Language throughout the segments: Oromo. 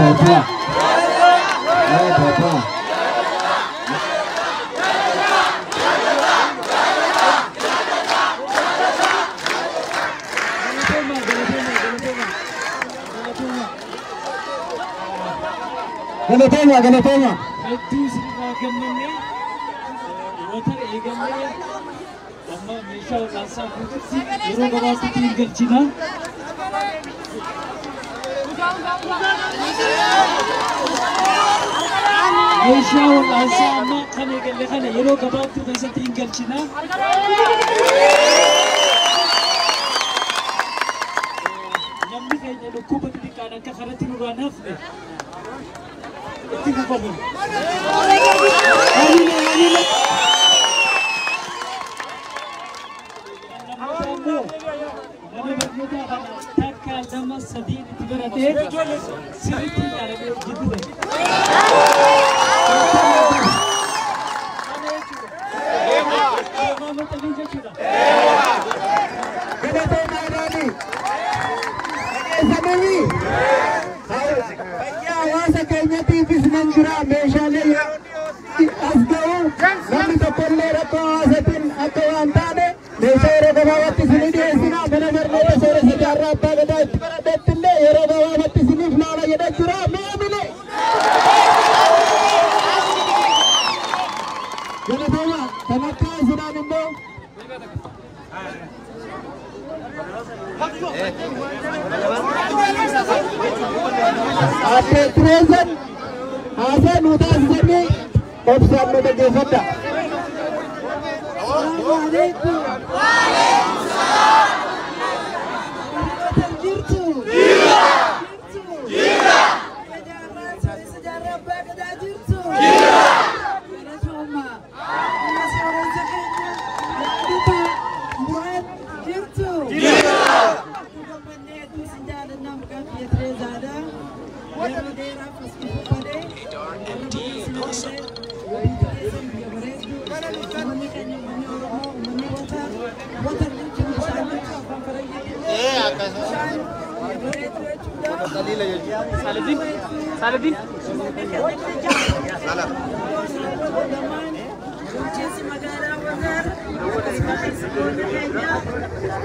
Papa. Oh, Papa. Galatoomaa, galatoomaa. Hedduu isinirraa gammannee water eegallee amma meeshaa wal'aansaa guututti yeroo gabaabduutti hin galchina. Meeshaa wal'aansaa amma kan eegalle kana yeroo gabaabduu keessatti hin galchina. Namni keenya dhukkuba xixiqqaan akka kanatti nurraan hafne itti fufamu. Hamilee, hamilee. Lammataa immoo mana barnootaa kana takka, lama, sadiin itti baratee sirriitti ijaaramee hojii ture. Kana jechuudha. Maxxanee jechuudha. Galatoomaa ilaali. Dhageessanimi. Fayyaa hawaasa keenyatiifis nan jira, meeshaalee yeroo as ga'u namni tokkollee rakkoo hawaasatiin akka waan taane meeshaa yeroo gabaabaatti isinii dhiyeessina. Mana barnoota Sooressa Jaarraa Abbaa Gadaa itti baradhetti illee yeroo gabaabaatti isiniif laala jedha jira. Mi'a mile. Galatooma kan akka isinaan immoo Aadde Tireesan haasaa nuu taasisanii obsaan nu dhaggeeffadha. Salaamu alaikum. Jirtu. Jirtu. Jaarraa Sooressa Jaarraa Abbaa Gadaa jirtu. Galatooma. Amma sooressa keenya yaadota Muraad jirtu. Gammannee hedduu isin jaalannaa, maqaan kiyya Tireezaadha. Yeroo dheeraaf as dhufuu fadhee warra bakka isin agarree biyya keessan biyya bareedduu, uummanni keenya, uummanni Oromoo, uummanni water, water jechuun bishaan jechuun, afaan faranjiitti illee bishaan, biyya bareedduu jechuudha. Saladin. Saladin. Lamaan bulchiinsi magaalaa Water akkasumas goonni keenya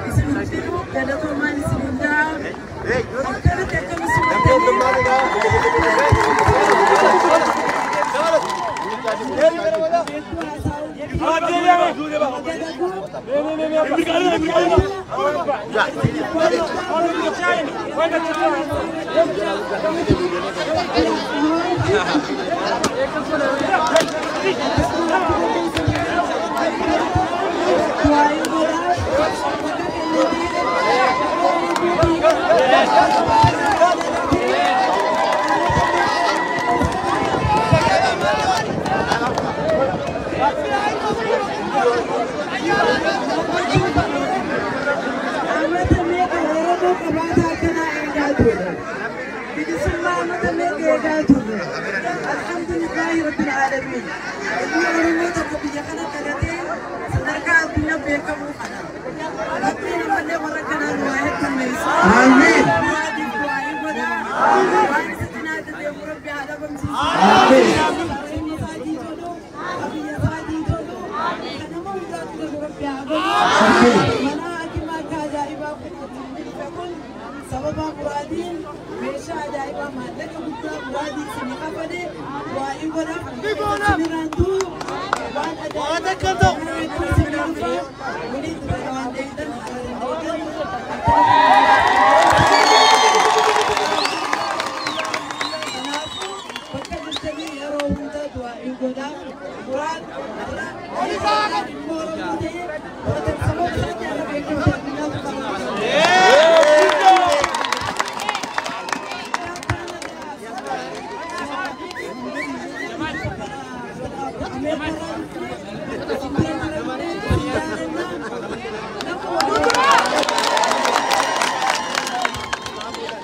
isin hundinuu galatoomaan isin hundaa akkanatti akkamitti simatanii hedduu haasa'uu dalagu. Amata meeqa Oromoo qabaata akkanaa eegaa turre. Bilisummaa amata meeqa eegaa turre. Alhamdulillaahi rabbil aalamiin. Ilmi Oromoo tokko biyya kana dhalatee sadarkaa addunyaa beekamuu kana. Rabbiin ammallee warra kanaa nu haa heddummeessu. Amiin. Muraadiif du'aa'ii godhaa. Waan isa cinaa deemu Rabbi haa dhabamsiisu. Amiin. Qabeenya isaatii tolu, biyya isaatii tolu, kan nama hundaatti tolu Rabbi haa godhu. Amiin. Mana hakimaa akka ajaa'ibaa kun dhufe kun sababa Muraadiin meeshaa ajaa'ibaa maallaqa guddaa Muraadii isin kafale du'aa'ii godhaaf isinirraan du'u waan ajaa'ibaa hedduu isin dhufa waliin dhufe waan deebitan haala dandeettan. Kanaafuu bakka jirtanii yeroo hunda du'aa'ii godhaaf. Muraad har'a ilmoo Oromoo ta'ee sababa isaatti har'a beekamtii addunyaatu qaba.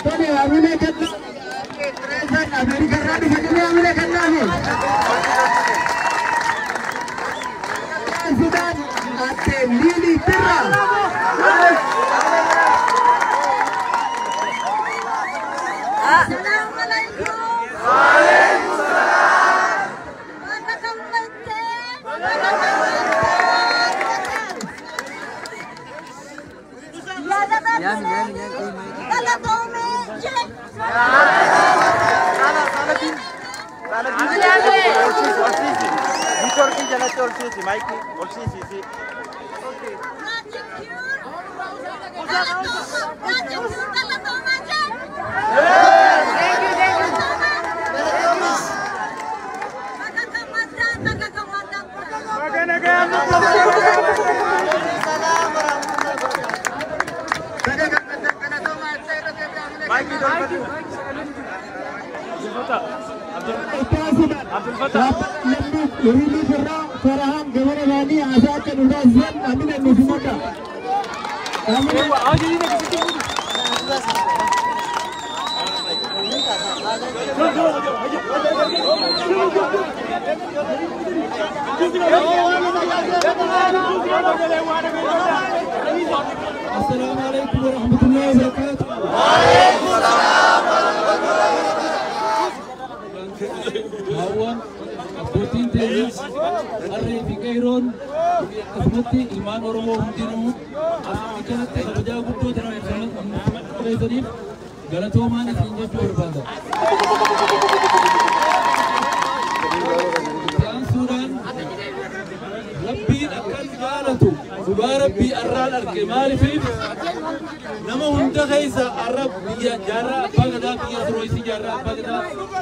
Tole, hamilee kennaa. Tireesan Ameerikarraa dhufanii hamilee kennaafi. Sudaan Aadde Liilii Birraa. Salaamu alaikum. السلام عليكم ورحمة الله وبركاته. وعليكم السلام ورحمة الله وبركاته. Abbootiin teenyas harree fi qeeroon akkasumatti ilmaan Oromoo hundinuu asitti kanatti kabajaa guddoo tana ibsaniif galatoomaan isin jechuu barbaada. Itti aansuudhaan Rabbiin akkan jaalatu dhugaa Rabbii arraan arge maaliif nama hunda keessa arra biyya jaarraa abbaa gadaa biyya Surooyisii jaarraa abbaa gadaa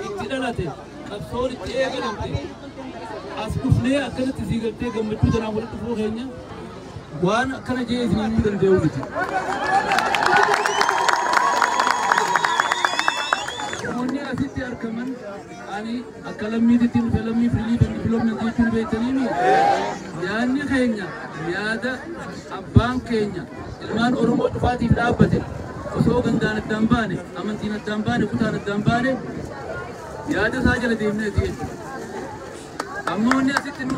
itti dhalate qabsoon itti eegalamte as dhufnee akkanatti sii galtee gammachuu tanaan walitti dhufuu keenya waan akkana jee isin himuu danda'u miti. Namoonni asitti argaman ani akka lammiititti dhufe lammii Relief and Development jechuun beektaniimi yaadni keenya yaada abbaan keenya ilmaan Oromoo dhufaatiif dhaabbate osoo gandaan addaan baane amantiin addaan baane kutaan addaan baane yaada isaa jala deemneeti jechuudha. Amma wanni asitti nu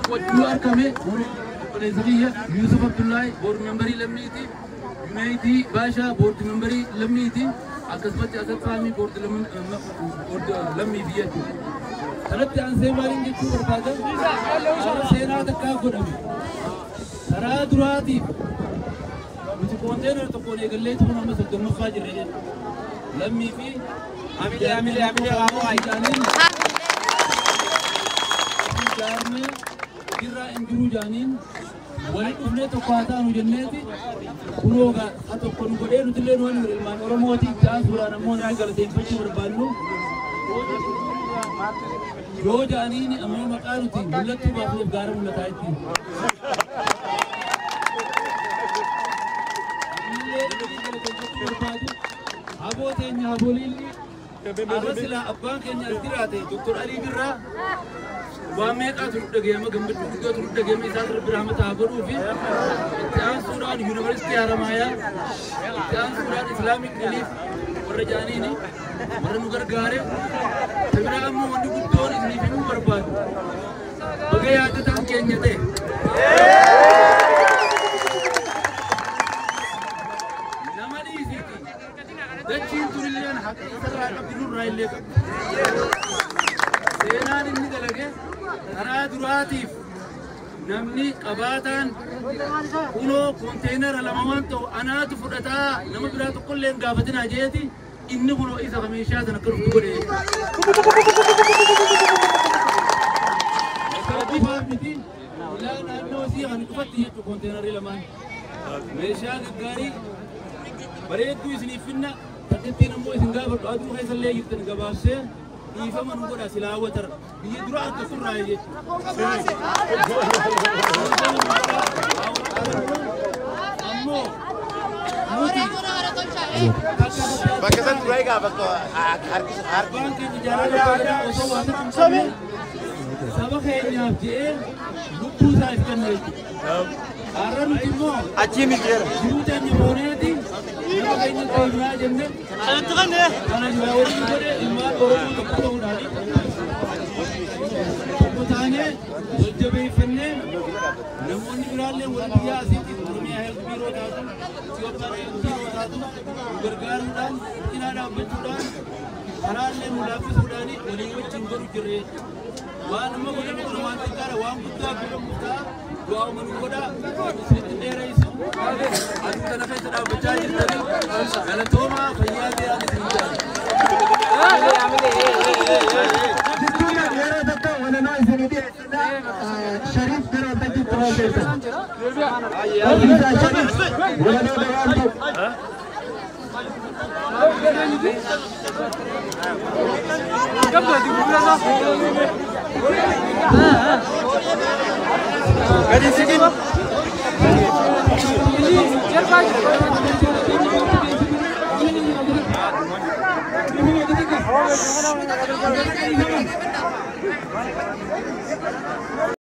argame obboleessa kiyya Yuusuf Abdullaahi board membarii lammiiti, Junaydii Baashaa board membarii lammiiti, akkasumatti Asad Faamii board lammii biyya jechuudha. Kanatti aansee maaliin jechuu barbaada? Har'a seenaa takkaa godhame. Karaa duraatiif nuti konteenara tokkoon eegallee tuun amma soddommaffaa jirra jechuudha. Lammii fi jaarmee irraa hin jiru jaaniin waliin dhufnee tokko haa taanu jenneeti kunoo haa tokko nu godhee nutillee nu waan ilmaan Oromooti itti aansuudhaan ammoo nama galateeffachuu barbaannu yoo jaaniin ammoo maqaa nuti mul'attuu baafneef gaara mul'ataa ittiin. Ammallee nuti galateeffachuu barbaadu haboo teenya haboliilli arra silaa abbaan keenya as jiraate Dr. Alii Birraa waan meeqaa turu dhageema gammachuu guddaa turu dhageema isaan Rabbi rahmata haa godhuu fi itti aansuudhaan yuunivarsiitii Haramaayaa itti aansuudhaan Islaamic Relief warra jaaniini warra nu gargaare biraa ammoo wanni guddoon isiniif himuu barbaadu baga yaadataan keenya ta'e. Nama dhiisiiti dachiin tunilleen haqa isarraa qabdi nurraa illee qabdi. Seenaan inni dalage karaa duraatiif namni qabaataan kunoo konteenara lama waan ta'u anaatu fudhataa nama biraa tokkollee hin gaafatinaa jeeti inni kunoo isa meeshaa sana akka dhuftu godhe. Qofaaf miti ilaa naannoo isii kan dhufatti jechuudha konteenarri lamaan. Meeshaa gaggaarii bareedduu isiniif finna takkittiin ammoo isin gaafadhu aduu keessallee jirtan gabaabsee dhiifama nu godha silaa hawwatarra biyya dura akka surraa jechuudha. Ammoo nuti Bakka san dura egaa bakka harkisa abbaan keenya jaalala osoo waan hin qabne saba keenyaaf jedhee lubbuu isaa if kenna jechuudha. Har'a nuti immoo achii miti jedha. Jiruu teenya booneeti nama keenya deemnaa jenne kana waliin godhe ilmaan Oromoo tokko ta'uudhaani tokko taanee wal jabeeffannee namoonni biraallee warra biyya asiitti Oromiyaa Health Bureau taatu Itiyoophiyaan Health Bureau taatu nu gargaaruudhaan cinaa dhaabbachuudhaan karaallee nu laaffisuudhaan walii wajjin godhu jirre jechuudha. Waan amma godhamu kun waan xiqqaadha waan guddaa godhamu ta'a du'aa nu godha isinitti dheeressu aduu kana keessa dhaabbachaa jirtanii galatoomaa fayyaa ta'aa isin jaalladha. keessan. Barsiisaa shani walaloo gabaabduu. Gadi siqin.